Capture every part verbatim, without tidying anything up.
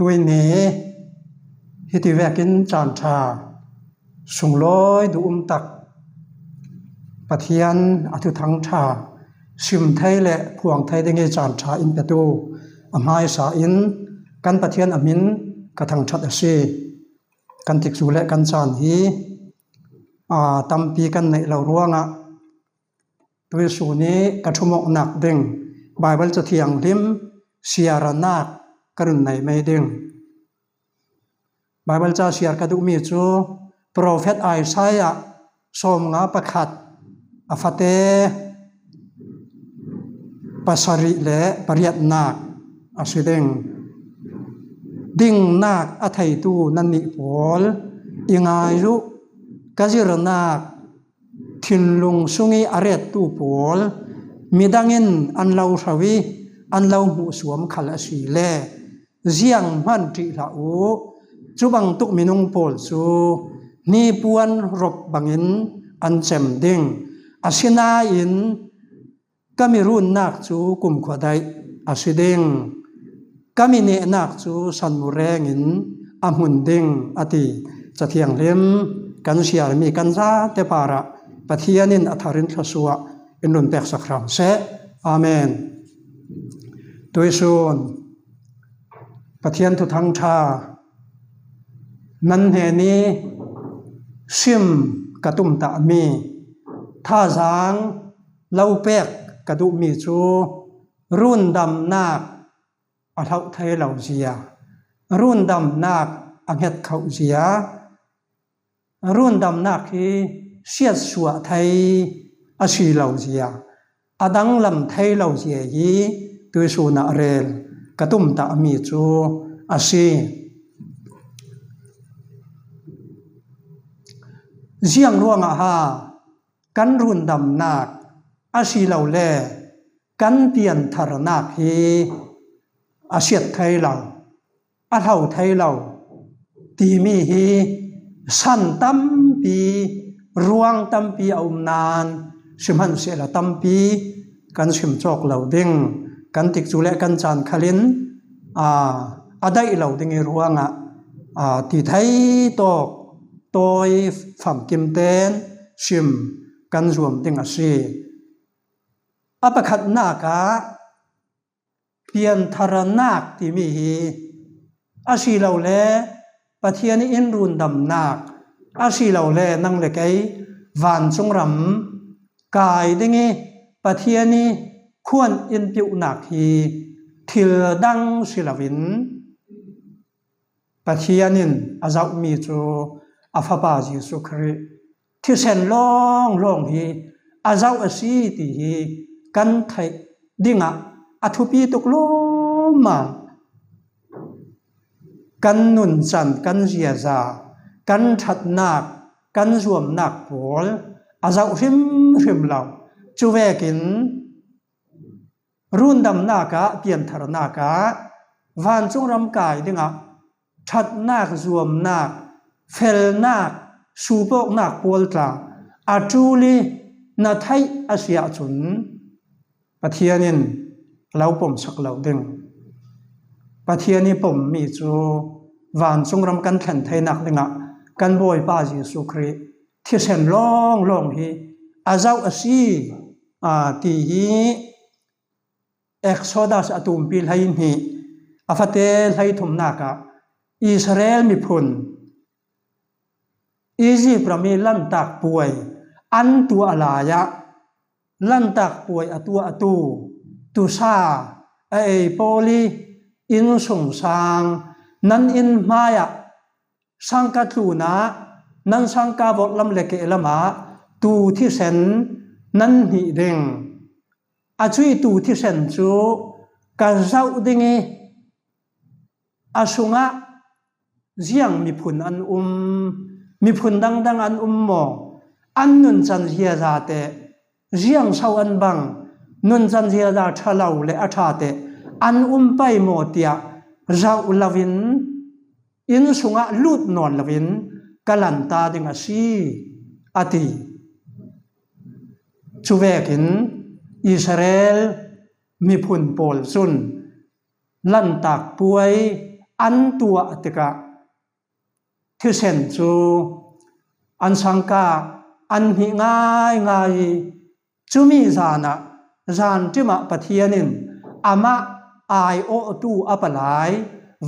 Tuini hiti vekin caan ṭha sunglawi duh um tak Pathian a thuthang ṭha sim thei le phuang thei ding hi caan ṭha in petu a hmaisa in kan Pathian a min ka thangṭhat a si. Kan tikcu le kan caan hi, aa, tampi kan neih lo ruangah tuisun hi ka ṭhumawknak ding Baibal Ca Thianghlim siarnak ka run nei mei ding. Baibal ca siar ka duhmi cu profet Isaiah sawmnga pakhat a fate pasarih le pariatnak a si ding. Dingnak a theitu nannih pawl, i ngai uh, ka zirnak thinlung sung i a rettu pawl midang in an lo hro i an lo hmuhsuam khal a si le zianghman ṭih hlah uh, cubangtuk minung pawl cu hnipuan rop bangin an cem ding. Asinain ka mi runnak cu kumkhua daih a si ding, ka mi nehnak cu sanmu rengin a hmun ding, a ti. Ca Thianghlim kan siarmi kan zate parah Pathian in a thar in thluasuah in run peksak hram seh. Amen. Tuisun Pathian thuthang ṭha nan hnen i sim ka tumtahmi, thazaang lo pek ka duhmi cu rundamnak a hloh thei lo zia, rundamnak a hnget khoh zia, rundamnak hi siatsuah thei a si lo zia, a danglam thei lo zia hi tuisun ah rel ka tumtahmi cu a si. Ziang ruangah ha kan rundamnak a si lo le kan piantharnak hi a siat thei lo, a hlo thei lo timi hi san tampi, ruang tampi a um nain, sihmanhsehlaw tampi kan sim cawk lo ding, kan tikcu le kan caan khalin, aa, a daih lo ding i ruangah, aa, ti thei tawk tawi famkim tein sim kan zuam ding a si. A pakhatnak ah piantharnak timi hi a si lo le Pathian i in rundamnak a si lo le nang le kei vancung ram kai ding i Pathian i khuan in piuhnak hi thil dang si loin Pathian in a zohmi cu a Fapa Jesuh Khrih thisen lawnglawng hi a zoh a si ti hi kan theih dingah a thupi tuk lawmmam. Kan nuncan, kan ziaza, kan ṭhatnak, kan zuamnak pawl a zoh hrimhrim lo. Cuvekin rundamnak ah, piantharnak ah, vancung ram kai dingah ṭhatnak, zuamnak, felnak, suupawknak pawl tla a ṭul i na theih a si ahcun Pathian in a lo pomsak lo ding. Pathian i pommi cu vancung ram kan thlen theinak dingah kan Bawipa Jesuh Khrih thisen lawnglawng hi a zoh a si, aa, ti hi Exodus a tumpi hleihnih a fate hleithumnak ah Israel miphun Izipt ram i Lantak puai an tuah lai ah Lantak puai a tuahtu tusa a ei pawl i innsungsang nan inn hmaiah sangka tlunah nan sangka vorhlam le kehlam ah tuu thisen nan hnih ding. A cuih tuu thisen cu ka zoh ding i a sungah ziang miphun an um, miphun dangdang an um maw? An nuncan ziaza teh, ziang so an bang, nuncan ziaza ṭha lo le a ṭha teh an um pei maw tiah zoh loin inn sungah lut nawn loin ka lanta ding a si, a ti. Cuvekin Israel miphun pawl cun Lantak puai an tuah tikah thisen cu an sangka an hnih ngaingai i, cumi zanah zanṭimah Pathian in amah aiawhtu a palai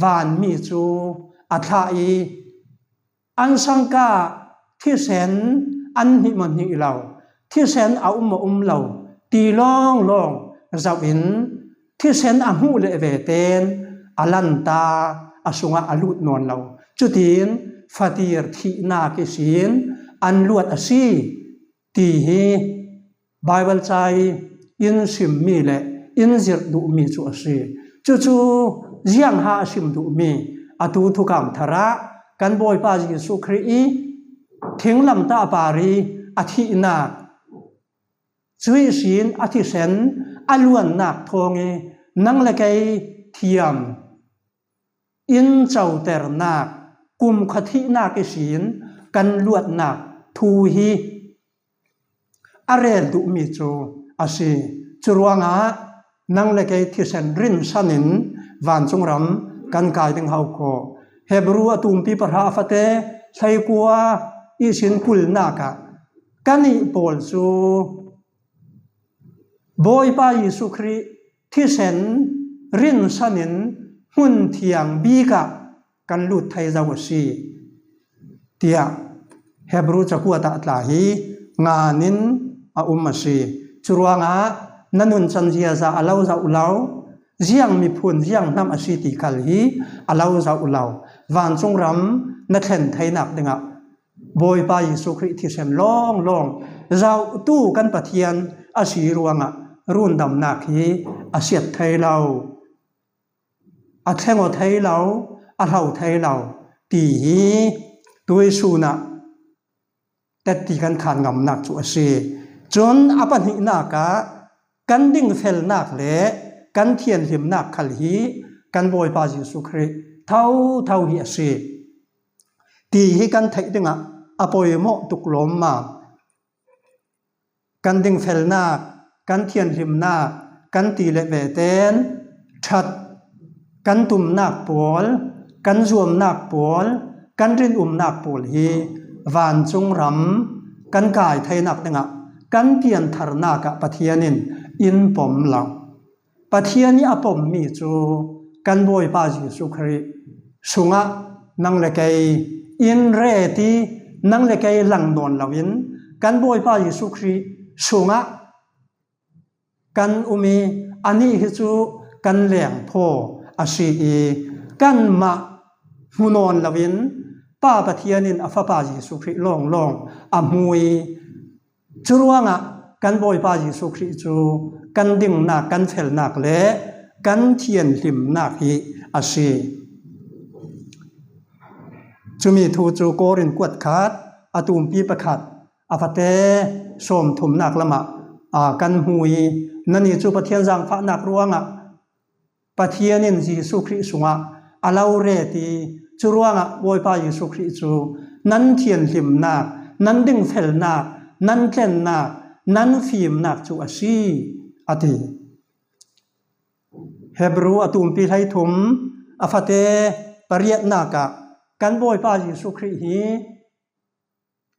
vanmi cu a thlah i, an sangka thisen an hnih maw hnih lo, thisen a um maw um lo ti lawnglawng zoh in, thisen a hmuh leh ve ten a lanta a sungah a lut nawn lo. Cutin fatir thihnak ihsin an luat a si ti hi Baibal ca i in simmi le in zirh duhmi cu a si. Cucu ziangha a sim duhmi atu thukam tharah kan Bawipa Jesuh Khrih i thinglamtah a par i a thihnak, cu ihsin a thisen a luannak thawng i nang le kei thiam in coternak, kumkhua thihnak ihsin kan luatnak thu hi a rel duhmi cu a si. Curuangah nang le kei thisen rinsan in vancung ram kan kai ding hau khaw. Hebru a tumpi pahra a fate hleikua ihsin kulnak ah kannih pawl cu Bawipa Jesuh Khrih thisen rinsan in hmun thiang bik ah kan lut thei zo a si, tiah Hebru cakuat ah tla hi ngan in a um a si. Curuangah na nuncan ziaza a lo zoh lo, ziang miphun ziang hnam a si ti khal hi a lo zoh lo. Vancung ram na thlen theinak dingah Bawipa Jesuh Khrih thisen lawnglawng zohtu kan Pathian a si ruangah rundamnak hi a siat thei lo, a thleng aw thei lo, a hlo thei lo ti hi tuisun ah tetti kan khan ngamnak cu a si. Cun a pahnihnak ah kan dingfelnak le kan thianhlimnak khal hi kan Bawipa Jesuh Khrih thotho hi a si ti hi kan theih dingah a pawimawh tuk lawmmam. Kan dingfelnak, kan thianhlimnak, kan ti le veten ṭhat, kan tumnak pawl, kan zuamnak pawl, kan rinumnak pawl hi vancung ram kan kai theinak dingah kan piantharnak ah Pathian in in pom lo. Pathian i a pommi cu kan Bawipa Jesuh Khrih sungah nang le kei in ret i nang le kei lang nawn loin kan Bawipa Jesuh Khrih sungah kan um i anih hi cu kan lengphaw a si i kanmah hmu nawn loin Pa Pathian in a Fapa Jesuh Khrih lawnglawng a hmu i curuangah kan Bawipa Jesuh Khrih cu kan dingnak, kan felnak le kan thianhlimnak hi a si. Cumi thu cu Korin kuat khat a tumpi pakhat a fate sawmthumnak lamah aa kan hmu i, nannih cu Pathian zaangfahnak ruangah Pathian in Jesuh Khrih sungah a lo ret i, curuangah Bawipa Jesuh Khrih cu nan thianhlimnak, nan dingfelnak, nan tlennak, nan fimnak cu a si, a ti. Hebru a tumpi hleithum a fate pariatnak ah kan Bawipa Jesuh Khrih hi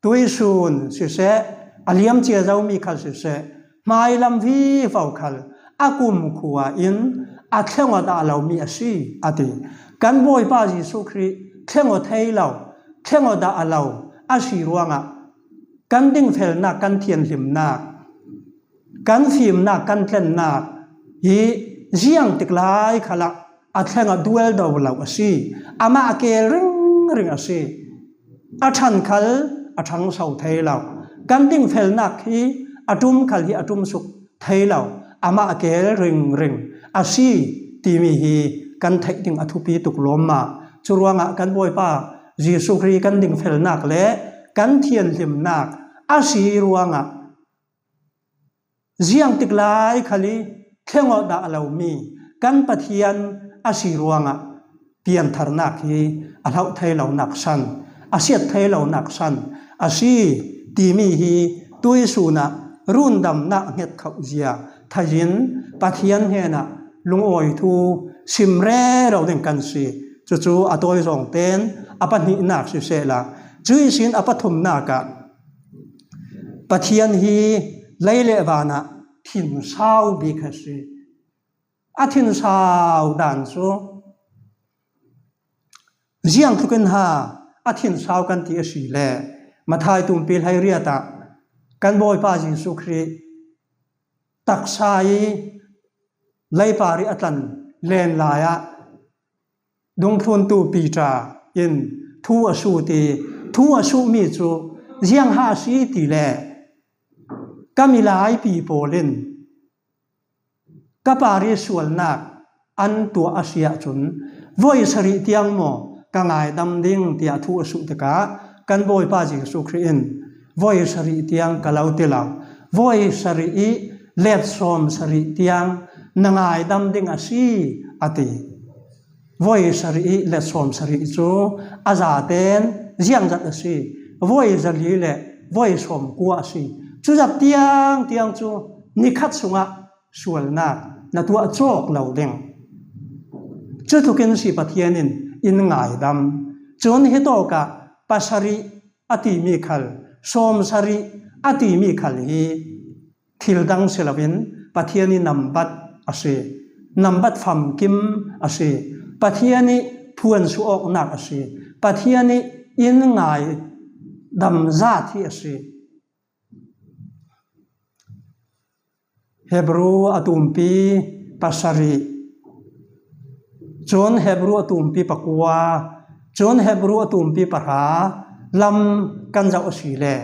tuisun siseh, a liamcia zomi khal siseh, hmailam vivo khal a kumkhua in a thleng aw dah lomi a si, a ti. Kan Bawipa Jesuh Khrih thleng aw thei lo, thleng aw dah lo a si ruangah kan dingfelnak, kan thianhlimnak, kan fimnak, kan tlennak hi ziang tik lai khalah a thleng aw dualdo lo a si. Amah a keel ringring a si. A ṭhan khal a ṭhangso thei lo. Kan dingfelnak hi a ṭum khal hi a ṭumsuk thei lo. Amah a keel ringring a si timi hi kan theih ding a thupi tuk lawmmam. Curuangah kan Bawipa Jesuh Khrih kan dingfelnak le kan thianhlimnak a si ruangah ziang tik lai khal i thleng aw dah lomi kan Pathian a si ruangah piantharnak hi a hloh thei lonak san, a siat thei lonak san a si timi hi tuisun ah rundamnak hnget khoh zia thei in Pathian hnenah lungawi thu sim rero ding kan si. Cucu a tawizawngte'n a pahnihnak sisehla, cu ihsin a pathumnak ah Pathian hi lei le vanah thinsau bik a si. A thinsau dan cu ziang tlukin ha a thinsau kan ti a si le, Matthai tumpi hleiriat ah kan Bawipa Jesuh Khrih taksa i leipar i a tlan len lai ah dungthluntu Peter in thu a sut i, thu a suhmi cu ziang ha a si ti le, ka milaipi pawl in ka par i sualnak an tuah a si ahcun voi sarih tiang maw ka ngaidam ding, tiah thu a suh tikah kan Bawipa Jesuh Khrih in voi sarih tiang ka lo ti lo, voi sarih i let sawm sarih tiang na ngaidam ding a si, a ti. Voi sarih i let sawm sarih cu a zate'n ziangzat a si, voi zali le voi sawm kua a si. Cu zat tiang tiang cu nikhat sungah sualnak na tuah cawk lo ding. Cutluk in si Pathian in in ngaidam. Cun hitawkah pasarih a timi khal, sawmsarih a timi khal hi thil dang si loin Pathian i nambat a si, nambat famkim a si. Pathian i phuan suh awknak a si. Pathian i in ngaidam zat hi a si. Hebru a tumpi pasarih, cun Hebru a tumpi pakua, cun Hebru a tumpi pahra lam kan zoh a si le,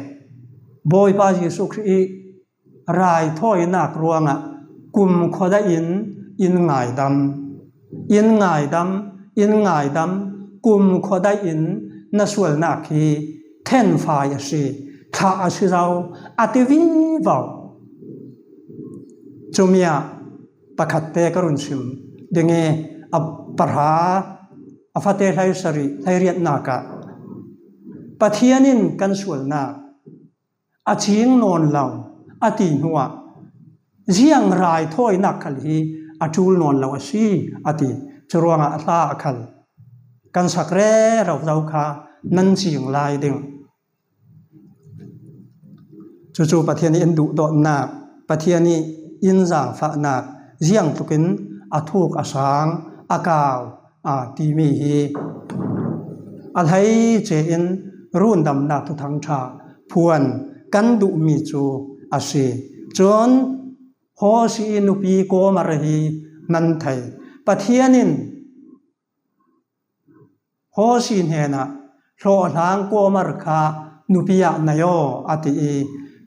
Bawipa Jesuh Khrih i raithawinak ruangah kumkhua daih in in ngaidam, in ngaidam, in ngaidam, kumkhua daih in na sualnak hi thenfai a si, thlah a si zo, a ti vivo. Cumi ah pakhatte ka run sim ding i, a pahra, a fate hleisarih, hleiriatnak ah Pathian in kan sualnak a cing nawn lo a ti hnuah, ziang raithawinak khal hi a ṭul nawn lo a si, a ti. Curuangah a hla a khal kan sak rero zo kha nan cing lai ding. Cucu Pathian i in duhdawtnak, Pathian i in zaangfahnak ziang tlukin a thuk a sang, a kau, aa, timi hi a hleice in rundamnak thuthang ṭha phuan kan duhmi cu a si. Cun Hosea i nupi Gomer hi nan thei. Pathian in Hosea hnenah, "Hlawhhlang Gomer kha nupi ah nei aw," a ti i,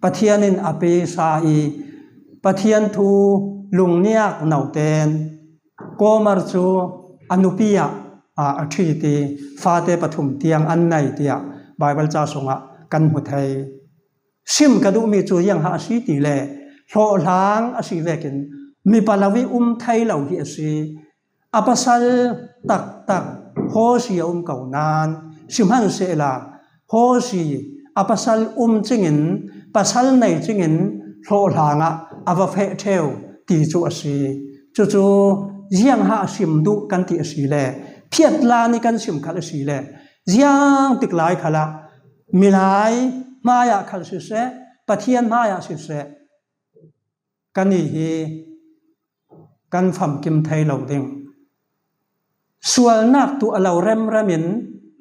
Pathian in a pesa i, Pathian thu lungniak note'n Gomer cu a nupi ah, aa, a ṭhit i, fate pathum tiang an nei, tiah Baibal ca sungah kan hmu thei. Sim ka duhmi cu ziang ha a si ti le, hlawhhlang a si vekin mipa lo i um thei lo hi a si. A pasal taktak Hosea a um ko nain, sihmanhsehla Hosea a pasal um cingin, pasal nei cingin hlawhhlang ah a va feh ṭheu ti cu a si. Cucu ziang ha a sim duh kan ti a si le, phiatlan i kan sim khal a si le, ziang tik lai khalah milai hmaiah khal siseh, Pathian hmaiah siseh, kannih hi kan famkim thei lo ding. Sualnak tuah lo remrem in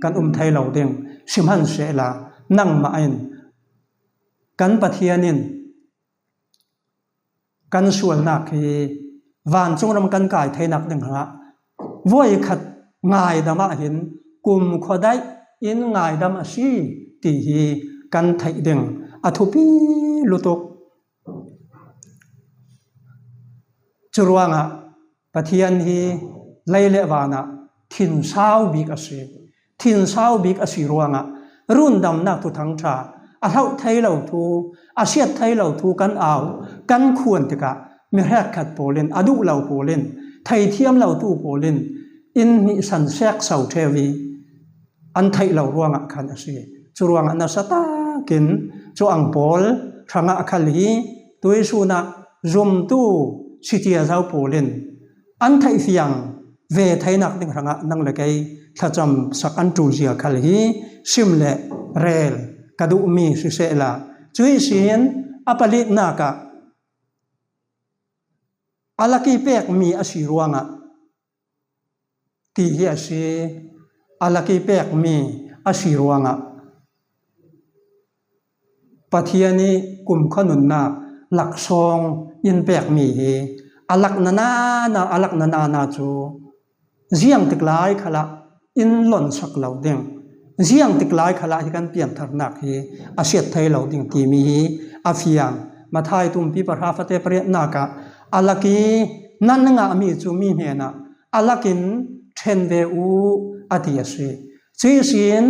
kan um thei lo ding. Sihmanhsehla nangmah in, kan Pathian in kan sualnak hi vancung ram kan kai theinak ding hrangah voi khat ngaidam ah hin kumkhua daih in ngaidam a si ti hi kan theih ding a thupi lutuk. Curuangah Pathian hi lei le vanah thinsau bik a si. Thinsau bik a si ruangah rundamnak thuthang ṭha, a hloh thei lo thu, a siat thei lo thu kan au, kan khuan tikah mi hrekkhat pawl in, a duh lo pawl in, theithiam lotu pawl in in hmihsan sek so ṭheu i, an theih lo ruangah khan a si. Curuangah nasa takin cu ang pawl hrangah a khal hi tuisun ah zumtu sitia zo pawl in an theih fiang ve theinak ding hrangah nang le kei thlacamsak an ṭul zia khal hi sim le rel ka duhmi sisehla, cuih sin a palitnak ah a lak i pekmi a si ruangah ti hi a si, a lak i pekmi a si ruangah Pathian i kumkhua nunnak laksawng in pekmi hi a lak nanana, a lak nanana cu ziang tik lai khalah in lonsak lo ding, ziang tik lai khalah hi kan piantharnak hi a siat thei lo ding timi hi a fiang. Matthai tumpi pahra fate pariatnak ah a lak i nan ngahmi cu mi hnenah a lakin ṭhen ve u a ti a si. Cuih sin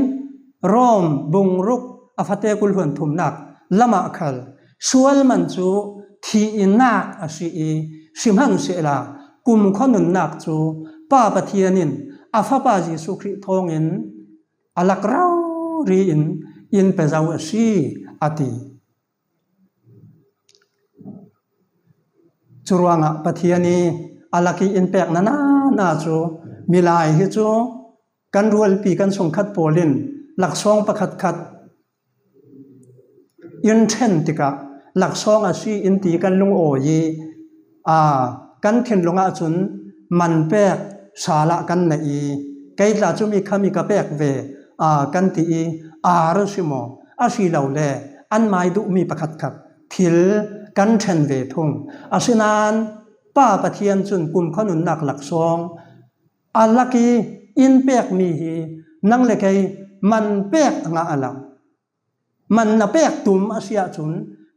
Rom bungruk a fate kul hluan thumnak lamah khal sual man cu thi innak a si i, sihmanhsehla kumkhua nunnak cu Pa Pathian in a Fapa Jesuh Khrih thawngin a lak rori in in pe zo a si a ti. Curuangah Pathian i a lak i in pek nanana cu milai hi cu kan rualpi kan sungkhat pawl in laksawng pakhatkhat in ṭhen tikah laksawng a si in ti kan lungawi i, aa, kan thinlung ahcun man pek sal ah kan neih i, kei tla cu mi khami ka pek ve, aa, kan ti i, ar a si maw, a si lo le anmai duhmi pakhatkhat thil kan ṭhen ve thung. Asinain Pa Pathian cun kumkhua nunnak laksawng a lak i in pekmi hi nang le kei man pek a ngah a lo. Man na pek tum a si ahcun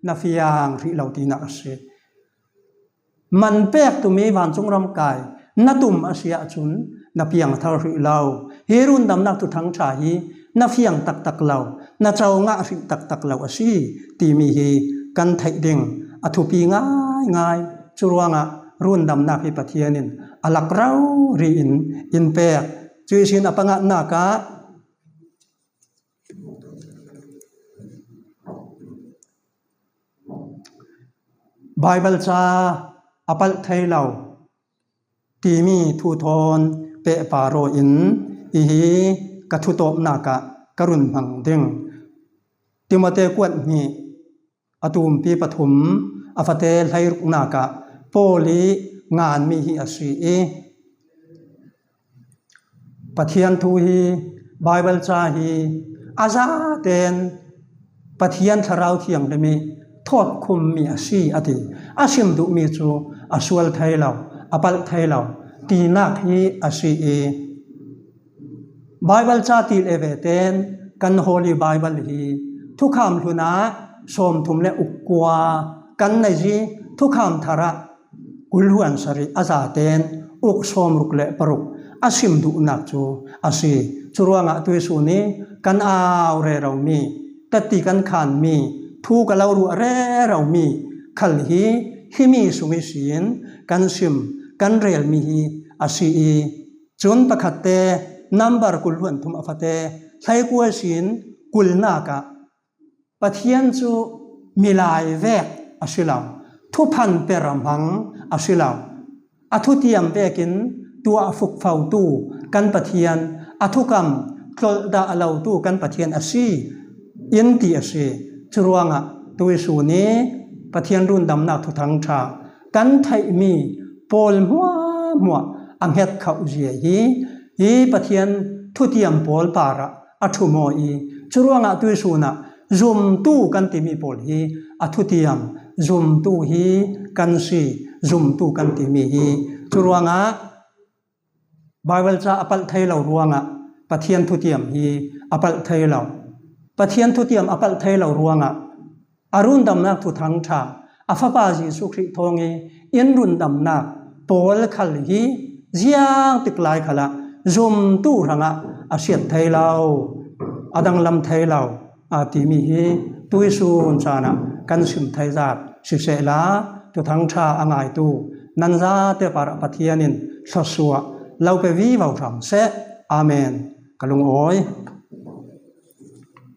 na fiang hrih lo tinak a si. Man pek tum i vancung ram kai na tum a si ahcun na piangthar hrih lo. Hi rundamnak thuthang ṭha hi na fiang taktak lo, na co ngah hrih taktak lo a si timi hi kan theih ding a thupi ngaingai. Curuangah rundamnak hi Pathian in a lak rori in in pek. Cuih sin a panganak ah Baibal ca a palh thei lo timi thu thawn pehpar aw in hihi ka thutawpnak ah ka run hmang ding. Timote kuat hnih a tumpi pathum a fate hleiruknak ah Paul i nganmi hi a si i, Pathian thu hi, Baibal ca hi a zaten Pathian Thlarau Thianghlim i thawtkhummi a si a ti. A sim duhmi cu a sual thei lo, a palh thei lo tinak hi a si i, Baibal ca ti le ve ten kan Holy Bible hi thukham hlun ah sawmthum le uk kua kan nei i, thukham thar ah kul hluan sarih a zaten uk sawmruk le paruk a sim duhnak cu a si. Curuangah tuisun i kan au reromi, tati kan khanmi, thu ka lo ruah reromi khal hi himi sung ihsin kan sim, kan relmi hi a si i, cun pakhatte number kul hluan thum a fate hleikua ihsin kulnak ah Pathian cu milai vek a si lo, thuphan per hmang a si lo, a thutiam vekin tuah fukfotu kan Pathian, a thukam tlolhdah lotu kan Pathian a si in ti a si. Curuangah tuisun i Pathian rundamnak thuthang ṭha kan theihmi pawl hmuahhmuah a hnget khauh zia hi, hi Pathian thutiam pawl parah a ṭhum aw i, curuangah tuisun ah zumtu kan timi pawl hi a thutiam zumtu hi kan si, zumtu kan timi hi. Curuangah Baibal ca a palh thei lo ruangah Pathian thutiam hi a palh thei lo. Pathian thutiam a palh thei lo ruangah a rundamnak thuthang ṭha, a Fapa Jesuh Khrih thawng i in rundamnak pawl khal hi ziang tik lai khalah zumtu hrangah a siat thei lo, a danglam thei lo, a timi hi tuisun caan ah kan sim thei zat sisehla, thuthang ṭha a ngaitu nan zate parah Pathian in thluasuah lo pe vivo hram seh. Amen. Ka lungawi.